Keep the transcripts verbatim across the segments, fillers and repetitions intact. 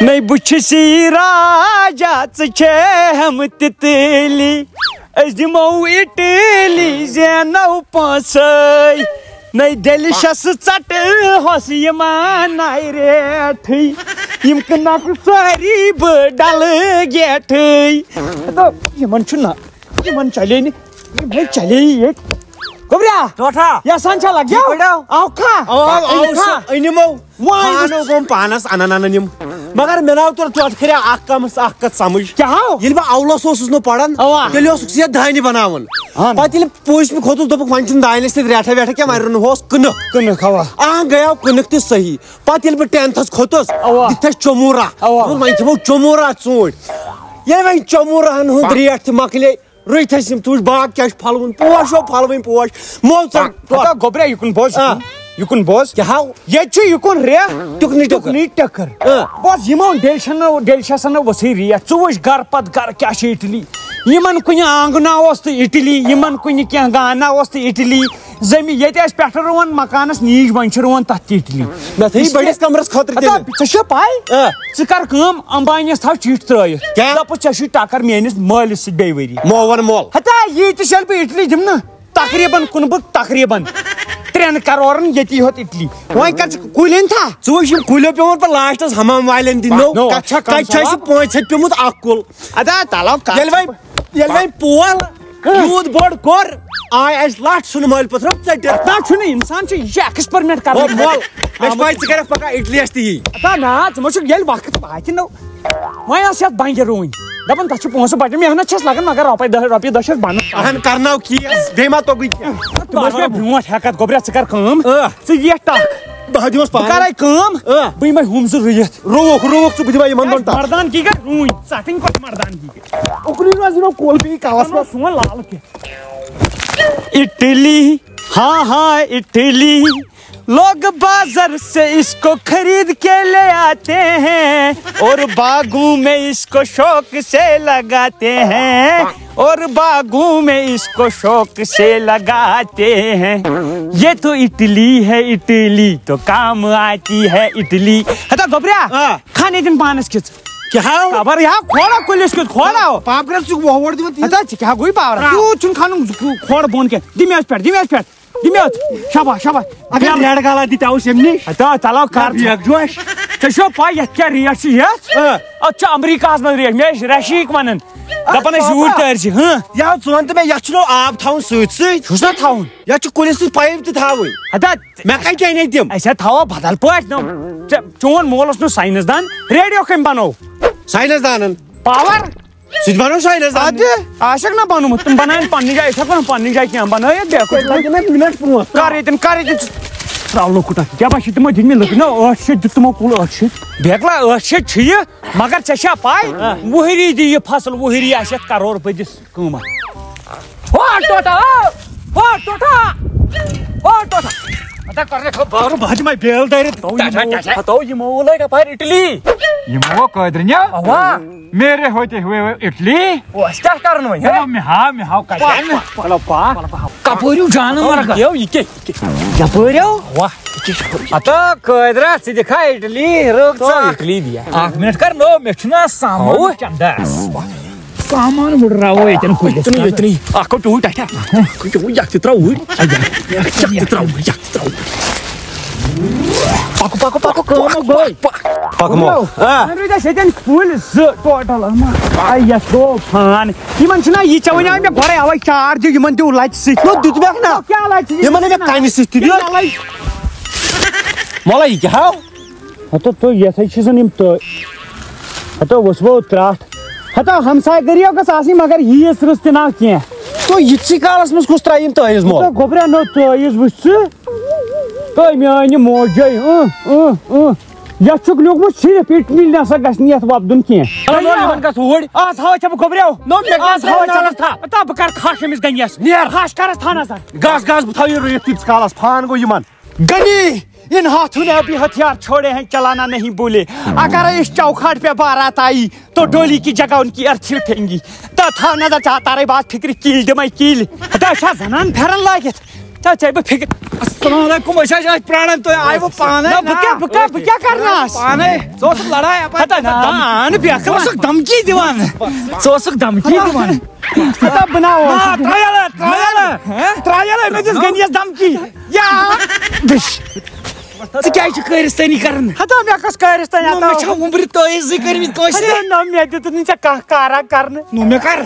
نَے بہٕ چھُسی راجا، ژٕ چھے ہم تِتلی۔ أسۍ دِمو اِٹلی، زینو پونٛسَے۔ نَے ڈیلِشس ژٹہٕ ہوس یِمن نَے ریٹھٕے۔ یِم کٕنکھ سٲری بہٕ ڈلہٕ گیٹھٕے۔ دوٚپ، یِمن چھُ نہ، یِمن چلے نہٕ، یِمے چلے ییٚتہِ۔ گوٚبریا، ٹوٹھا۔ یَسان چھا لگیو؟ ٹھیٖک پٲٹھۍ؟ آو کھا؟ آو، آو، آو، أنِکھا؟ سُہ أنِمو۔ وۄنۍ پانہٕ گوٚم پانس انان انان یِم۔ مگر مےٚ ناو توٚر ٹوٹھ کھریا اکھ کم اکھ کتھ سمجھ۔ کیٛاہ ہاو؟ ییٚلہِ بہٕ اولس اوسُس نہٕ پران، اوا۔ تیٚلہِ اوسُکھ ژےٚ دانہِ بناوان۔ اہن۔ پتہٕ ییٚلہِ پوٗژۍ مےٚ کھوٚتُس، دوٚپُکھ، "وۄنۍ چھُنہٕ دانٮ۪س سۭتۍ ریٹھا ویٹھا کینٛہہ، وۄنۍ رُنہوس کٕنٕک۔" کٕنٕک، اوا۔ آ، گٔیاو کٕنٕک تہِ صحیح۔ پتہٕ ییٚلہِ بہٕ ٹینتھس کھوٚتُس، اوا۔ دِتھس چوموٗرا۔ اوا۔ دوٚپُن، "وۄنۍ کھٮ۪مو چوموٗرا ژوٗنٛٹھۍ۔" ییٚلہِ وۄنۍ چوموٗراہن ہُنٛد ریٹ تہِ مۄکلے، رٔٹۍ اَسہِ یِم، تُج باغ کیٛاہ چھُ پھۄلوُن پوش، ہو پھۄلوٕنۍ پوش، موژر ٹۄپھ۔ ہتا گوٚبریا، یہِ کُن بوز، آ۔ یہِ کُن بوز۔ کیٛاہ ہاو؟ ییٚتہِ چھُ یہِ کُن ریٚہہ، ٹُکنٕے ٹٔکٕر۔ ٹُکنٕے ٹٔکٕر۔ آ۔ بوز، یِمو ڈیلشنو، ڈیلشسنو ؤژھٕے ریٹ۔ ژٕ وٕچھ گرٕ پتہٕ گرٕ کیٛاہ چھِ اِٹلی۔ یِمن کُنہِ آنٛگنا اوس تہٕ اِٹلی، یِمن کُنہِ کینٛہہ گانا اوس تہٕ اِٹلی۔ زٔمیٖن ییٚتہِ آسہِ پٮ۪ٹھٕ رُوان مکانس نیٖج، وۄنۍ چھِ رُوان تتھ تہِ اِٹلی۔ مےٚ تھٲیِو بٔڑِس کمرس خٲطرٕ ہتا، تیٚلہِ۔ ژےٚ چھےٚ پاے؟ آ۔ ژٕ کر کٲم، امبانیس تھاو چِٹھۍ ترٲیِتھ۔ کیٛاہ؟ دپُس، ژےٚ چھُے ٹکر میٲنِس مٲلِس سۭتۍ بیٚیہِ ؤری۔ مو ون مول۔ ہتا، ییٖتِس ییٚلہِ بہٕ اِٹلی دِمہٕ نا، تقریباً کُنہٕ بہٕ تقریباً ترٛٮ۪ن کرورن ییٚتی ہوت اِٹلی۔ وۄنۍ کر ژٕ کُلٮ۪ن تھا؟ ژٕ وٕچھ، یِم کُلٮ۪و پیوٚمُت پتہٕ لاسٹس حمام والٮ۪ن دِنۍ۔ نو، نو، کتھ چھا کتہِ چھُ اَسہِ کم؟ پانٛژِ ہتہِ پیوٚمُت اکھ کُل؟ ادا، تلو کتھ۔ ییٚلہِ وۄنۍ، ییٚلہِ وۄنۍ پول ہہ۔ یوٗت بوٚڑ کوٚر، آے اَسہِ لَٹھ ژھُن مٲلۍ پٔتھرو ژٔٹِتھ۔ نہ، چھُنہٕ، اِنسان چھُ، یہِ چھُ ایکسپیرمنٹ کرنہٕ او، مول، خٲطرٕ مےٚ چھُ پَے آمُت۔ ژٕ کَرَکھ پَکان اِٹلی یَس تہِ یی۔ ہتا نہ، ژٕ ما چھُکھ، ییٚلہِ وقت واتہِ نو۔ وۄنۍ ٲس یَتھ بنٛگہِ رُوٕنۍ۔ دَپان، تَتھ چھُ پونٛسہٕ بَچان، محنت چھَس لَگان، مگر رۄپَے دَہ، رۄپیہِ دَہ چھَس بَنان۔ اَہَن، کَرناو کِہیٖنۍ، بیٚیہِ ما توٚگُے کینٛہہ۔ تِم ٲسۍ مےٚ برونٛٹھ ہٮ۪کَتھ، گوٚبریا، ژٕ کَر کٲم۔ ٲ۔ ژٕ یِیَکھ ٹَکھ۔ بہٕ ہا دِمَس بہٕ پانہٕ۔ کَرَے کٲم، ٲ۔ بہٕ یِمَے ہُم زٕ رُوِتھ۔ رُوُکھ، رُوُکھ ژٕ، بہٕ دِمَے یِمَن دۄن ٹَکھ۔ مردانگی گٔے رُوٕنۍ، ژَٹٕنۍ کۄس مردانگی گٔے؟ اُکنُے روزِ یِمو کُل بیٚیہِ کَوَس منٛز۔ سون لال کیٛاہ؟ اٹلی، ہاں ہاں اٹلی، لوگ بازار سے اس کو خرید کے لے آتے ہیں اور باغوں میں اس کو شوق سے لگاتے ہیں اور باغوں میں اس کو شوق سے لگاتے ہیں۔ یہ تو اٹلی ہے، اٹلی تو کام آتی ہے اٹلی۔ ہتا گوٚبریا، آ۔ کھانے دِن پانس کِژھ۔ کیٛاہ ہاو؟ خبر یا کھوڑا کُلِس کیُتھ کھوڑا ہو۔ پاپہٕ گرٛٮ۪تھ چھُکھ وۄہوڑ دِوان تیٖژ۔ ہتا ژٕ کیٛاہ گوٚے پاورا؟ آ۔ تیوٗت چھُنہٕ کھنُن کھوڑ بۄن کینٛہہ۔ دِ مےٚ ٲس پٮ۪ٹھ، دِ مےٚ ٲس پٮ۪ٹھ۔ دِ مےٚ ٲس۔ شاباش، شاباش۔ اگر ریڈ گالا دِ تہِ اوس ییٚمہِ نِش۔ ہتا چلو کر۔ بیگ جوش۔ ژےٚ چھو پاے یتھ کیٛاہ ریٹ چھِ یتھ؟ آ۔ اتھ چھِ امریکہس منٛز ریٹ۔ مےٚ ٲسۍ رشیٖق ونان۔ دپان ٲسۍ یوٗرۍ تٲرۍ زِ، ہاں۔ یا ژٕ وَن تہٕ مےٚ، یتھ چھُنہٕ آب تھاوُن سۭتۍ سۭتۍ؟ چھُس نا تھاوُن۔ یتھ چھُ کُلِس سۭتۍ پایپ تہِ تھاوٕنۍ۔ ہتا مےٚ کَتہِ اَنے تِم؟ أسۍ ہا تھاوو بدل پٲٹھۍ نو۔ ژےٚ، چون مول اوس نہٕ ساینس دان، ریڈیو کٔمۍ بنوو؟ ساینس دانن۔ پاور؟ سُہ تہِ بنوو ساینس دان۔ اَدٕ آسٮ۪کھ نہ بنومُت، تِم بناون پننہِ جایہِ، أسۍ ہٮ۪کو نہٕ پننہِ جایہِ کینٛہہ بنٲیِتھ، بیٚیہِ ہٮ۪کو تیٚلہِ لگہِ مےٚ منٹ پانٛژھ۔ کر ییٚتٮ۪ن، کر ییٚتٮ۪ن ژٕ ترٛاو لۄکُٹ اکھ۔ کیٛاہ باسہِ تِمو دِتۍ مےٚ لٔکٕر نہ ٲٹھ شیٚتھ دیُت تِمو کُل ٲٹھ شیٚتھ۔ بیکلا ٲٹھ شیٚتھ چھُ یہِ، مگر ژےٚ چھا پاے؟ آ۔ وُہری دِ یہِ فصل، وُہری آسہِ یتھ کرور بٔدِس۔ قۭمتھ۔ ہو ٹوٹا، ہو، ہو ٹوٹا، ہو ٹوٹا۔ اتا کرنے کھو بارو بھاج مائی بیل دے رے۔ تو ٹاٹا، یمو، ٹاٹا۔ تو یمو لے کا پار اٹلی۔ یمو قادرنیا۔ اوا۔ میرے ہوتے ہوئے ہوئے اٹلی۔ او اس کیا کرن وۄنۍ، ہے؟ چلو مے ہا، مے ہا کا۔ چلو پا۔ کپوریو جان مرگا۔ یو یہ کے۔ یپٲرۍ ہو؟ واہ۔ اتا قٲدرا، ژٕ دِکھا اٹلی، رٲو تو ژٕ۔ اٹلی دِیا۔ اکھ منٹ کر نو، مےٚ چھُنہ سامان ہاو۔ چندس۔ سامان وُڈراوو ییٚتٮ۪ن کُلِس۔ ییٚتٮ۪نٕے، ییٚتٮ۪نٕے۔ اکھ گوٚو ٹوٗرۍ ٹاٹھا۔ اکھ گوٚو یَکھ تہِ ترٛاو وُرۍ۔ یَکھ تہِ ترٛاو، یَکھ تہِ ترٛاو۔ پکو، پکو، پکو، کٲم گوٚو۔ پکمو۔ آ۔ وۄنۍ روٗدۍ اَسہِ ییٚتٮ۪ن کُلۍ زٕ ٹوٹل۔ اما، آے یَتھ گوٚو فان۔ یِمن چھُنہ یہِ، ژےٚ وَنیٛاو مےٚ گۄڈَے اَوَے چارج، یِمن دِیِو لَتہِ سۭتۍ۔ نو، دیُتمَکھ نا۔ کیٛاہ لَتہِ سۭتۍ؟ یِمن ہے مےٚ کَنہِ سۭتۍ تہِ دیُت۔ مۄلا، یہِ کیٛاہ ہاو؟ ہتو تو یتھے چھِ زن یِم تہٕ۔ ہتو وٕچھو ترٛٹھ۔ ہتو ہمساے گٔریو گٔژھ آسٕنۍ، مگر ییٖژ رٕژ تہِ نہ کینٛہہ۔ تو یِتسٕے کالس منٛز کُس ترٛایہِ یِم تٲویٖز مۄل؟ ہتو گوٚبرا نو تٲویٖز وٕچھ ژٕ۔ تہٕ میٲنۍ موجے، اۭں، اۭں، اۭں۔ یتھ چھُکھ لیوٗکھمُت صرف اِٹلی، نسا گژھِ نہٕ یتھ وۄپدُن کینٛہہ۔ نو، نو، یِمن گژھ اوٗرۍ۔ آز ہاوے ژےٚ بہٕ گوٚبریو۔ نو، مےٚ آز گژھ ہاوے ژےٚ نارس بہٕ۔ تھا۔ ہتا بہٕ کرٕ کھش أمِس گنیس۔ نیر۔ کھش کرس تھا نظر۔ گس، گس، بہٕ تھاوٕ یہِ رُیِتھ تیٖتِس کالس۔ فان گوٚو یِمن۔ گنی! ان ہاتھوں نے ابھی ہتھیار چھوڑے ہیں، چلانا نہیں بھولے۔ اگر اس چوکھٹ پہ بارات آئی تو ڈولی کی جگہ ان کی ارتھی اٹھیں گی۔ تو تھا نظر چاہتا رہے بات فکر کیل دمائی کیل۔ ہتا چھا زنان پھیرن لٲگِتھ؟ ژےٚ، ژےٚ بہٕ فِکر۔ السلام علیکم، أسۍ حظ چھِ اَتہِ پرٛاران تُہۍ، آیوٕ پانَے۔ نہ، بہٕ کیٛاہ، بہٕ کیٛاہ، بہٕ کیٛاہ کَرنَس؟ پانَے۔ ژٕ اوسُکھ لڑٲے اَپٲرۍ۔ ہتا، نہ، اَہَن، بیٚیہِ ژٕ اوسُکھ دھمکی دِوان۔ ژٕ اوسُکھ دھمکی دِوان۔ ہتا، بہٕ نہ نہ، اوسُس۔ ترٛاو یَلہٕ، ترٛاو یَلہٕ۔ ہہ؟ ترٛاو یَلہٕ، أمِس دِژ غنیَس دھمکی۔ یا۔ دِش۔ ژٕ کیٛازِ چھُکھ قٲرِستٲنی کران؟ ہتا، مےٚ کۄس قٲرِستٲنی؟ نہ، ہتا۔ مےٚ چھا وُمبرِ تٲیٖز زٕ کٔرمٕتۍ کٲنٛسہِ؟ ہتا، نہ، مےٚ دیُتُکھ نہٕ ژےٚ کانٛہہ کارا کرنہٕ۔ نہ، مےٚ کر؟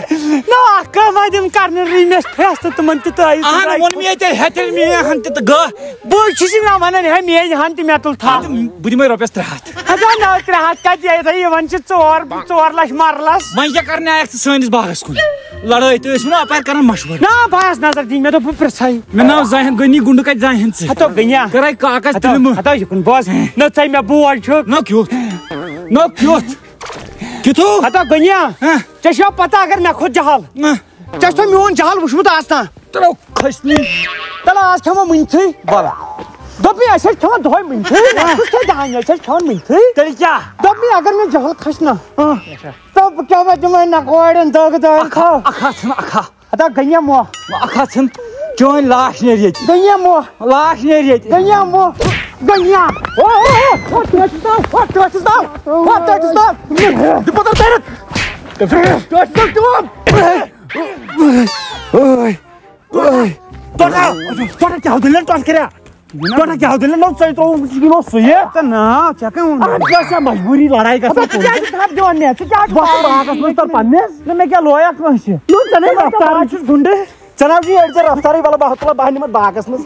نہ، اکھ کٲم دِم کرنہٕ، رٔنۍ مےٚ پھرٛس تہٕ تِمن تہِ تٲیٖز اہن، زٕ۔ ووٚن مےٚ ییٚتہِ، ہیٚتھ ییٚلہِ میٛٲنۍ ہن تہِ تہٕ گٔہ۔ بہٕ چھُس یِمن ونان، ہے، میٛٲنۍ ہن تہِ مےٚ تُل تھپھ۔ بہٕ دِمے رۄپیس ترٛےٚ ہتھ۔ ہتا، نہ، ترٛےٚ ہتھ کتہِ یِیہِ؟ یِوان چھِ ژور، ژور لچھ مرلس۔ وۄنۍ کیٛاہ کرنہِ آیکھ ژٕ سٲنِس باغس کُن؟ لڑٲے تہٕ ٲسۍ وۄنۍ اپارِ کران مشورٕ۔ نہ، بہٕ آس نظر دِنۍ، مےٚ دوٚپ بہٕ پرٛژھے۔ مےٚ ناو زاہد غنی، گُنڈٕ کتہِ زاہد ژٕ؟ ہتو غنیا۔ کراے کاکس ہتو، تِلہٕ مہٕ۔ ہتو یہِ کُن بوز۔ نہ ژے مےٚ بوے چھُکھ۔ نہ کیُتھ؟ نہ کیُتھ؟ کیُتھ ہو؟ ہتو غنیا۔ ہہ؟ ژےٚ چھےٚ پتہ اگر مےٚ کھوٚت جہل؟ نہ۔ ژےٚ چھُ میون جہل وُچھمُت آز تام؟ ترٛو کھٔسنی۔ تَلہٕ آز کھٮ۪مو مٕنتھٕے۔ بَلہٕ۔ دوٚپ مےٚ أسۍ ٲسۍ کھٮ۪وان دۄہے مٕنتھٕے۔ اَسہِ کُس کھیٚیہِ دَہَن، أسۍ ٲسۍ کھٮ۪وان مٕنتھٕے۔ تیٚلہِ کیٛاہ؟ دوٚپ مےٚ اگر مےٚ جہل کھسہِ نہ۔ ہہ۔ تہٕ بہٕ کیٛاہ وَنہٕ تِمَن نَکوارٮ۪ن دَگ دَگ اکھ ہا، تھاو۔ اکھ ہا ژھٕن، اکھ ہا۔ ہتا غنیہ مو۔ اکھ ہا ژھٕن، چٲنۍ لاش نیرِ ییٚتہِ۔ غنیہ مو۔ لاش نیرِ ییٚتہِ۔ غنیہ مو۔ غنیہ۔ او، او، او، او، ٹٲٹھِس تام، او، ٹٲٹھِس تام، او، ٹٲٹھِس تام۔ یہِ پَتہٕ کٔرِتھ۔ ٹٲٹھِس تام ٹیوٗب۔ اوے۔ ٹۄٹھا، ٹۄٹھا کیٛاہ دٔلیٖل ٹۄٹھ کَریا؟ ٹۄٹھا کیٛاہ دٔلیٖل؟ نو ژَے ترٛووُم، ژٕ گِنٛدو سُہ یہِ۔ ژٕ نا، ژےٚ کَمہِ ووٚن؟ اَتھ کیٛاہ چھےٚ مجبوٗری لڑاے گژھان؟ ژٕ کیٛازِ چھُکھ تھپھ دِوان مےٚ؟ ژٕ کیٛازِ چھُکھ بہٕ آسہٕ باغس منٛز تَلہٕ پننِس؟ نہ، مےٚ کیٛاہ لویَکھ کٲنٛسہِ؟ نو، ژٕ نَے ژٕ کیٛاہ رفتار۔ بہٕ چھُس گُنٛڈٕ۔ ژٕ نہ حظ یہِ أڑۍ ژےٚ رفتارٕے، وَلہٕ بہٕ ہا تُلہٕ بہٕ ہا نِمَتھ باغس منٛز۔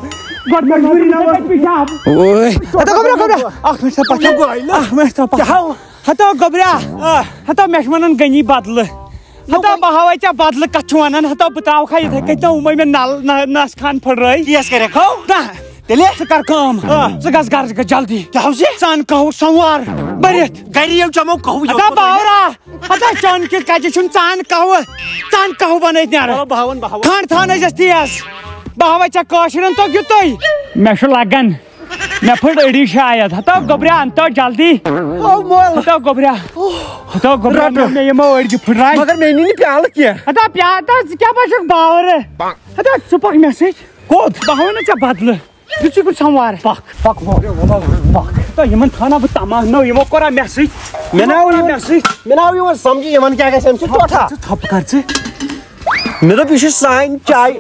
گۄڈٕ مجبوٗری نہ ٲس۔ پیشاب۔ اوے۔ ہتا گوٚبرا، گوٚبرا۔ اَکھ مِنٹ سا پَتھَم۔ اَکھ مِنٹ سا پَتھَم۔ کیٛاہ ہو؟ ہتا گوٚبرا۔ آ۔ ہتا مےٚ چھِ وَنان غنی بدلہٕ۔ ہتا بہٕ ہاوے ژےٚ بدلہٕ کتھ چھُ ونان، ہتا بہٕ تراوکھا یِتھے کٔنۍ تہٕ وُمے مےٚ نل، نہ، نس خان پھٕٹرٲے۔ کیس کریکھ ہو؟ نہ۔ تیٚلہِ؟ ژٕ کر کٲم۔ آ۔ ژٕ گژھ گرٕ، ژٕ گژھ جلدی۔ کیٛاہ حظ یہِ؟ ژٕ ان قہوٕ سموار بٔرِتھ۔ گری یو چمو قہوٕ یوت۔ ہتا باورا، ہتا چانہِ کِتھ کتہِ چھُنہٕ ژٕ ان قہوٕ؟ ژٕ ان قہوٕ بنٲیِتھ نیرٕ۔ چلو، بہٕ ہاوَن، بہٕ ہاوَن۔ کھنڈ تھاونٲے زٮ۪س تیز۔ بہٕ ہاوے ژےٚ کٲشرٮ۪ن توٚگ یہِ تُہۍ۔ مےٚ چھُ لگان۔ مےٚ پھٔٹ أڑی شاید۔ ہتا گوٚبریا، ان تو جلدی۔ او مول۔ ہتا گوٚبریا۔ ہتا گوٚبریا، رٹہٕ۔ مےٚ، مےٚ یِمو أڑجہِ پھٕٹراے۔ مگر مےٚ نی نہٕ پیالہٕ کینٛہہ۔ ہتا پیا-، ہتا ژٕ کیٛاہ بچکھ باورٕ؟ ہتا ژٕ پکھ مےٚ سۭتۍ۔ کوٚت؟ بہٕ ہاوے نہٕ ژےٚ بدلہٕ۔ دِژٕے کُنہِ سموار۔ پکھ۔ پکھ مول۔ پکھ۔ ہتا یِمن تھاونہ بہٕ تماہ۔ نو، یِمو کوٚرا مےٚ سۭتۍ؟ مےٚ ناو یِمو کوٚرا یِوان، مےٚ سۭتۍ۔ مےٚ ناو یِوان سمجھِ، یِمن کیٛاہ گژھِ اَمہِ سۭتۍ ٹوٹھا۔ ژٕ تھپھ کر ژٕ۔ مےٚ دوٚپ، یہِ چھِ سانہِ چاے۔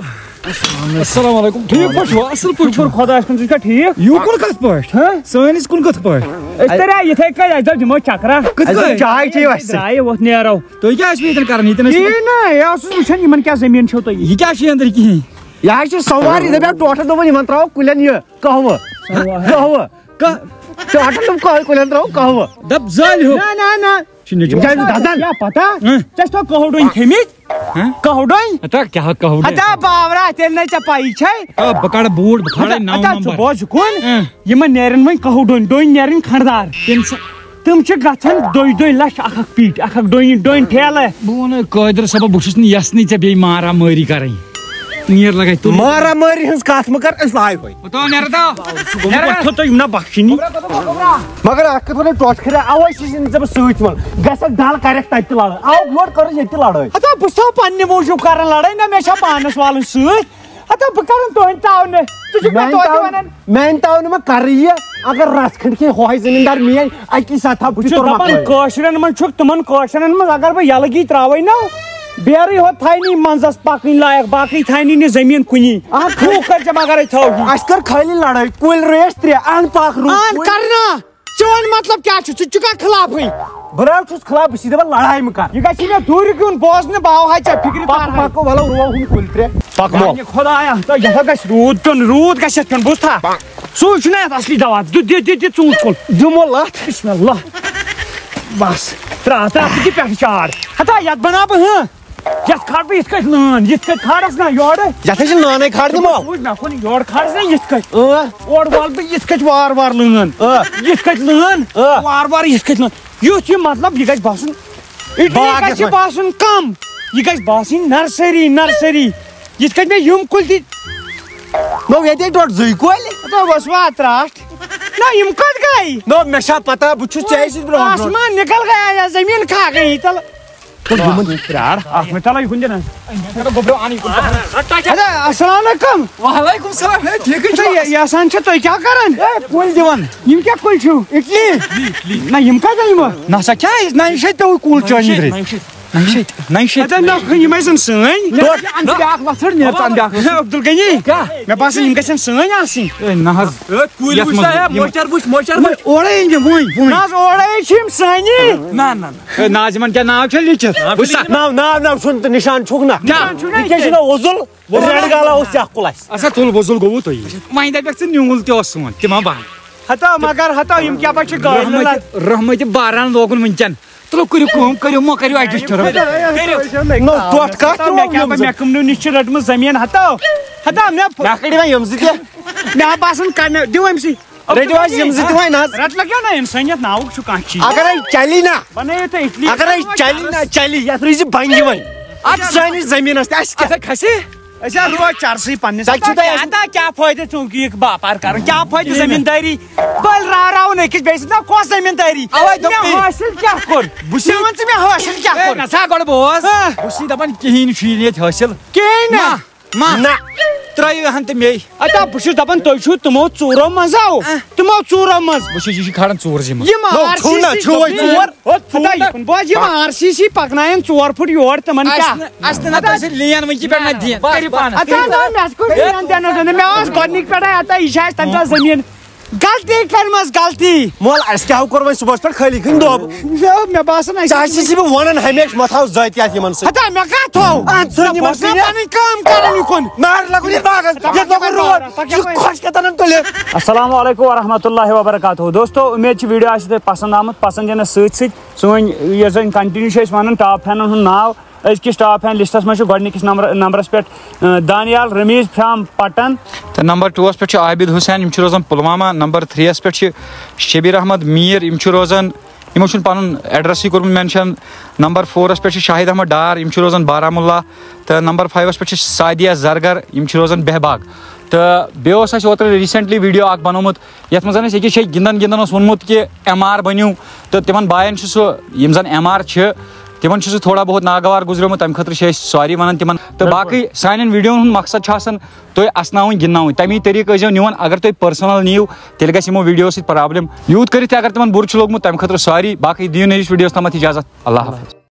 السلام علیکم، ٹھیٖک پٲٹھۍ چھِوا؟ اَصٕل پٲٹھۍ چھِوا؟ شُکُر خۄدایَس کُن، ژٕ چھُکھا ٹھیٖک؟ یوٗ کُن کَتھ پٲٹھۍ؟ ہہ؟ سٲنِس کُن کِتھ پٲٹھۍ؟ أسۍ تَرے یِتھَے کَنۍ، اَسہِ دوٚپ دِمو چکرا۔ کِتھ اَسہِ دوٚپ کٔنۍ؟ چاے چیٚیو اَسہِ۔ درٛایہِ وۄتھ نیرو۔ تُہۍ کیٛاہ ٲسِو ییٚتٮ۪ن کَران ییٚتٮ۪ن ٲسِو؟ یی نہ، یہِ اوسُس وٕچھان یِمَن کیٛاہ زٔمیٖن چھو تۄہہِ۔ یہِ کیٛاہ چھِ أنٛدٕرۍ کِہیٖنۍ؟ یہِ حظ چھِ سَموار، یہِ دَپیو ٹوٹھَن دوٚپُن یِمَن ترٛاوو کُلٮ۪ن یہِ قہوٕ۔ سَموار۔ قہوٕ۔ کَتھ؟ ٹوٹھَن دوٚپ قہوٕ، کُلٮ۪ن ترٛاوو قہوٕ۔ دَپ زٲلۍ ہیوٚ۔ نہ، نہ، نہ۔ چھِ نیٚچوٗ۔ یہِ کیٛازِ نہٕ دَزان؟ کیٛاہ پتہ؟ ہہ؟ ژےٚ چھِ تھوٚو قہوٕ ڈوٗنۍ کھیٚمٕتۍ؟ ہہ؟ قہوٕ ڈوٗنۍ؟ ہتا کیٛاہ قہوٕ ڈوٗنۍ؟ ہتا باورا، تیٚلہِ نَے ژےٚ پَیی چھے۔ آ، بہٕ کَڑٕ بوٗٹ، بہٕ کھالے ہتا، نَو ہتا نمبر۔ ژٕ بوز یہِ کُن۔ ہہ۔ یِمَن نیرن وۄنۍ قہوٕ ڈوٗنۍ، ڈوٗنۍ نیرن کھنٛڈدار۔ تٔمۍ سُہ تِم چھِ گژھان دۄیہِ دۄیہِ لَچھ اکھ اکھ پیٖٹۍ، اکھ اکھ ڈوٗنۍ، ڈوٗنۍ ٹھیلہٕ۔ بہٕ وَنہٕ قٲدِر صٲبہ، بہٕ چھُس نہٕ یَژھنٕے ژےٚ بیٚیہِ مارا مٲری کَرٕنۍ۔ نیر لگے تُل۔ مارا مٲری ہٕنٛز کَتھ مہٕ کَر، أسۍ لاے ہوے۔ وۄتھ نیرٕ تو۔ سُہ گوٚمُت نیرٕ۔ وۄتھو تُہۍ یِم نہ بَخشِنی۔ مگر اَکھ کَتھ وَنو، ٹۄٹھ کھریا، اَوَے چھِ یِم ژےٚ بہٕ سۭتۍ وَنان۔ گژھکھ ڈَل کَرٮ۪کھ تَتہِ تہِ لَڑٲے۔ آوُکھ یور کٔرٕس ییٚتہِ تہِ لَڑٲے۔ ہَتو بہٕ چھُسو پنٛنہِ موٗجوٗب کَران لَڑٲے، نہ مےٚ چھا پانَس والُن سۭتۍ؟ ہَتو بہٕ کَرَن تُہٕنٛدِ تاونہٕ۔ ژٕ چھُکھ مےٚ میٛانہِ توتہِ تاونہٕ، وَنان۔ میٛانہِ تاونہٕ ما کَرٕ یہِ، اگر رَژھ کھنٛڈ کھے ہۄہَے زٔمیٖندار میٛٲنۍ، اَکی ساتہٕ تھاو بہٕ چھُس پِتُر دَپان، مۄکلٲیِتھ۔ کٲشرٮ۪ن منٛز چھُکھ تِمَن کٲشرٮ۪ن منٛز، اگر بہٕ یَلہٕ گی ترٛاوَے نہ، بیرٕے ہوت تھاینی منٛزس پکٕنۍ لایق، باقٕے تھاینی نہٕ زٔمیٖن کُنی۔ اکھ تھوٗک کٔرۍ زِ مگرے تھاو ہی۔ اَسہِ کٔر خٲلی لڑٲے، کُلۍ رٲوۍ اَسہِ ترٛےٚ، اَن پکھ روٗد۔ اَن کُلۍ۔ کر نا؟ چون مطلب کیٛاہ چھُ؟ ژٕ چھُکھا خلافٕے؟ بہٕ نہ حظ چھُس خلاف، بہٕ چھُس دپان لڑایہِ مہٕ کر۔ یہِ گژھِ مےٚ دوٗرِ کُن بوزنہٕ، بہٕ ہاوہاے ژےٚ فِکرِ پکھ، تارہاے۔ پکھ، ولو رُوو ہُم کُلۍ ترٛےٚ۔ پکھ مو۔ میانہِ خدایا، تۄہہِ یتھ گژھِ روٗد پیوٚن، روٗد گژھِ یتھ پیوٚن، بوٗزتھا؟ سُے چھُنہ یتھ اصلی دوا، دِ، دِ، دِ، دِ ژوٗنٛٹھ کُل۔ دِمو لتھ۔ بسم اللہ۔ بس، ترٛاو، ترٛاو، ژٕ دِ پٮ۪ٹھٕ چار۔ ہتا، یتھ بناو بہٕ، ہہ۔ یتھ کھار بہٕ یِتھ کٔٹھۍ لٲن، یِتھ کٔٹھۍ کھارس نہ یورٕ۔ یتھ ہے چھِ لٲنٕے کھارنہِ، مو۔ وٕچھ، مےٚ کُن یورٕ کھارس نہ یِتھ کٔٹھۍ۔ اۭں۔ اورٕ والہٕ بہٕ یِتھ کٔٹھۍ وار وار لٲن۔ اۭں۔ یِتھ کٔٹھۍ لٲن، اۭں۔ وار وار یِتھ کٔٹھۍ لٲن۔ یُتھ یہِ مطلب، یہِ گژھِ باسُن، اِٹلی باغ گژھِ یَتھ منٛز۔ باسُن کم، یہِ گژھِ باسٕنۍ نرسری، نرسری۔ یِتھ کٔٹھۍ مےٚ یِم کُلۍ دِتۍ۔ نو، ییٚتے ڈۄڈ زٕے کُلۍ۔ ہتا وسوا ترٛٹھ۔ نہ، یِم کوٚت گٔے؟ نو، مےٚ چھا پتہ، بہٕ چھُس ژےٚ سۭتۍ برونٛٹھ برونٛٹھ۔ آسمان نکل گیا یا زمین کھا گئی تل۔ یِمن پرٛار، اکھ منٹ، چلو یہِ کُن دِنہٕ۔ اَدٕ، السلام علیکم۔ وعلیکم السلام۔ ہے، ٹھیٖکٕے چھُ؟ تُہۍ یہِ، یہِ آسان چھِ تُہۍ کیٛاہ کران؟ ہے، کُلۍ دِوان۔ یِم کیٛاہ کُلۍ چھِو؟ اِٹلی؟ نہ، یِم کَتہِ أنۍ وٕ؟ نہ سا کیٛاہ، نہ یہِ چھے تۄہہِ کُل چٲنۍ درٕے۔ نہ یہِ چھے، نہ یہِ چھے۔ اَدٕ نہ، یِم ٲسۍ زَن سٲنۍ۔ ژٕ بیٛاکھ وَژھٕر نیر، ژٕ بیٛاکھ۔ عبدالغنی، کیٛاہ؟ مےٚ باسان یِم گژھن سٲنۍ آسٕنۍ۔ ہے، نہ حظ۔ ہے، کُلۍ یَتھ وٕچھ منٛز سا، ہے، یِم مۄچر وٕچھ، مۄچر وٕچھ۔ اورَے أنۍ مےٚ وۄنۍ، وۄنۍ۔ نہ حظ، اورَے چھِ یِم سٲنی۔ نہ، نہ، نہ۔ ہے، نہ حظ، یِمن کیٛاہ ناو چھُ لیٖکھِتھ؟ ناو چھُ وٕچھ سا۔ لیٖکھِتھ۔ ناو، ناو، ناو چھُنہٕ تہٕ نِشان چھُکھ نہ۔ کیٛاہ؟ نِشان چھُنہٕ یہِ کیٛاہ چھُنہ وۄزُل؟ رٮ۪ڈ گالا اوس یہِ اکھ کُل اَسہِ۔ اچھا، تُل وۄزُل گوٚوُ تۄہہِ۔ وۄنۍ دَپٮ۪کھ ژٕ نیوٗل تہِ اوس سون، تِم ہا بنٛد۔ ہتو مگر ہتو، یِم کیٛاہ پتہٕ چھِ گٲڑۍ رحمت، لَگان؟ رحمت باران لوگُن وٕنکٮ۪ن۔ تُلو کٔرِو کٲم، کٔرِو، مہ کٔرِو adjust۔ کٔرِو۔ نو، ٹۄٹھ کتھ ہتو، مےٚ کیٛاہ پتہٕ، مےٚ کٕم نیوٗ نِش چھِ رٔٹمٕژ زٔمیٖن ہتو۔ ہتو، مےٚ مےٚ کٔڑِو وۄنۍ یِم زٕ تہِ۔ مےٚ ہا باسان کَنہِ، دِیِو أمۍ سٕے۔ رٔٹِو حظ یِم زٕ تہِ وۄنۍ نظ۔ رَٹ لَگیو نہ اِنسٲنیت ناوُک چھُ کانٛہہ چیٖز۔ اگرے چلی نہ، بَنٲیِو تُہۍ اِٹلی۔ اگرے چلی نہ چلی، یَتھ روزِ بنٛگہِ وۄنۍ۔ اَتھ سٲنِس زٔمیٖنَس تہِ اَسہِ کیٛاہ؟ اَتھ کھسہِ؟ أسۍ حظ روزو چرسٕے پنٛنِس۔ تۄہہِ چھُو تۄہہِ کیٛاہ، تۄہہِ کیٛاہ فٲیدٕ ژوٗنٛٹھۍ یہِ باپار کَرُن؟ کیٛاہ فٲیدٕ زٔمیٖندٲری؟ بٔلۍ راو راوُن أکِس بیٚیِس سۭتۍ۔ نہ، کۄس زٔمیٖندٲری؟ اَوَے دوٚپ مےٚ مےٚ۔ حٲصِل کیٛاہ کوٚر؟ بہٕ چھُس مےٚ وَن ژٕ مےٚ حٲصِل کیٛاہ ہے، کوٚر؟ نہ سا گۄڈٕ بوز۔ ہہ۔ بہٕ چھُس دَپان کِہیٖنۍ چھُ یہِ ییٚتہِ حٲصِل۔ کِہیٖنۍ نہ۔ نہ۔ نہ۔ ترٛٲیِو ہَن تہٕ مے۔ اَدا، بہٕ چھُس دَپان، تُہۍ چھِو تِمو ژوٗرو منٛز آو۔ اَہ۔ تِمو ژوٗرو منٛز۔ بہٕ چھُس، یہِ چھُ کھالان ژوٗر زِ منٛز۔ یِم نو، آر سی سی چھُو نہ، چھُو وۄنۍ ژوٗر۔ ہو، ژوٗر۔ ہَدا، یہِ کُن بوز، یِم آر سی سی پَکناین ژور فُٹ یور، تِمَن اَسہِ کیٛاہ؟ نہٕ، اَسہِ نہٕ، نہ، تۄہہِ چھِ لین وٕنہِ کہِ پٮ۪ٹھ نہ دِیِن۔ کٔرِو پانَس۔ اَدا، نہ، مےٚ کُس لین دِنہٕ دِنہٕ؟ مےٚ ٲس گۄڈٕنِکۍ پٮ۪ٹھَے اَدا، یہِ چھِ اَسہِ تَمہِ ساتہٕ زٔمیٖن۔ غلطی کٔرمٕژ، غلطی۔ مول، اَسہِ کیٛاہ کوٚر وۄنۍ صُبحَس پٮ۪ٹھ خٲلی کھٔنۍ دۄب؟ مےٚ، مےٚ باسان، اَسہِ ژےٚ ہسا چھِ بہٕ وَنان ہمیشہٕ، مہ تھاو ذٲتی اَتھ یِمَن سۭتۍ۔ ہتا، مےٚ کَتھ تھوٚو؟ اَتھ ژھٕن نہ، یِمَن بہٕ ٲسٕس نا سۭتۍ۔ پَنٕنۍ کٲم کَران یہِ کُن۔ نار لَگُن یَتھ باغَس۔ ہتا، یَتھ لَگُن پَکھ روڈ۔ پَکھ یہِ پَکھ۔ خۄش کَتَن تُلِتھ۔ السلام علیکم ورحمۃ اللہ وبرکاتہ۔ دوستو، اُمید چھِ video آسہِ تۄہہِ پَسنٛد آمُت۔ پَسنٛد یِنَس سۭتۍ سۭتۍ سٲنۍ یۄس زَن continue چھِ أسۍ وَنان top fan ہُنٛد ناو، أزکِس top fan list منٛز چھُ گۄڈٕنِکِس نمبر، نمبرَس پٮ۪ٹھ، اَ، دانیال رمیٖز from پَٹَن۔ تہٕ number two پٮ۪ٹھ چھُ عابد حسین، یِم چھِ روزان پُلوامہ۔ Number three پٮ۪ٹھ چھِ شبیر احمد میٖر، یِم چھِ روزان، یِمو چھُنہٕ پَنُن address کوٚرمُت mention۔ Number four پٮ۪ٹھ چھِ شاہد احمد ڈار، یِم چھِ روزان بارہمولہ۔ تہٕ number five پٮ۪ٹھ چھِ سعدیہ زرگر، یِم چھِ روزان بہباگ۔ تہٕ بیٚیہِ اوس اَسہِ اوترٕ recently video اَکھ بَنومُت، یَتھ منٛز اَسہِ أکِس جایہِ گِنٛدان گِنٛدان اوس ووٚنمُت کہِ ایم آر بٔنِو، تہٕ تِمَن بایَن چھُ سُہ، یِم زَن ایم آر چھِ، تِمَن چھُ سُہ تھوڑا بہت ناگوار گُزریومُت، تَمہِ خٲطرٕ چھِ أسۍ sorry وَنان تِمَن۔ تہٕ بِلکُل۔ باقٕے سانٮ۪ن videoن ہُنٛد مقصد چھُ آسان تُہۍ اَسناوٕنۍ، گِنٛدناوٕنۍ، تَمی طریٖقہٕ ٲسۍزیو نِوان۔ اگر تُہۍ personal نِیِو، تیٚلہِ گژھِ یِمو videoو سۭتۍ problem۔ یوٗت کٔرِتھ تہِ اگر تِمَن بُرٕ چھُ لوٚگمُت، تَمہِ خٲطرٕ sorry۔ باقٕے دِیِو نٔیِس videoس تامَتھ اِجازت۔ اللہ حافظ۔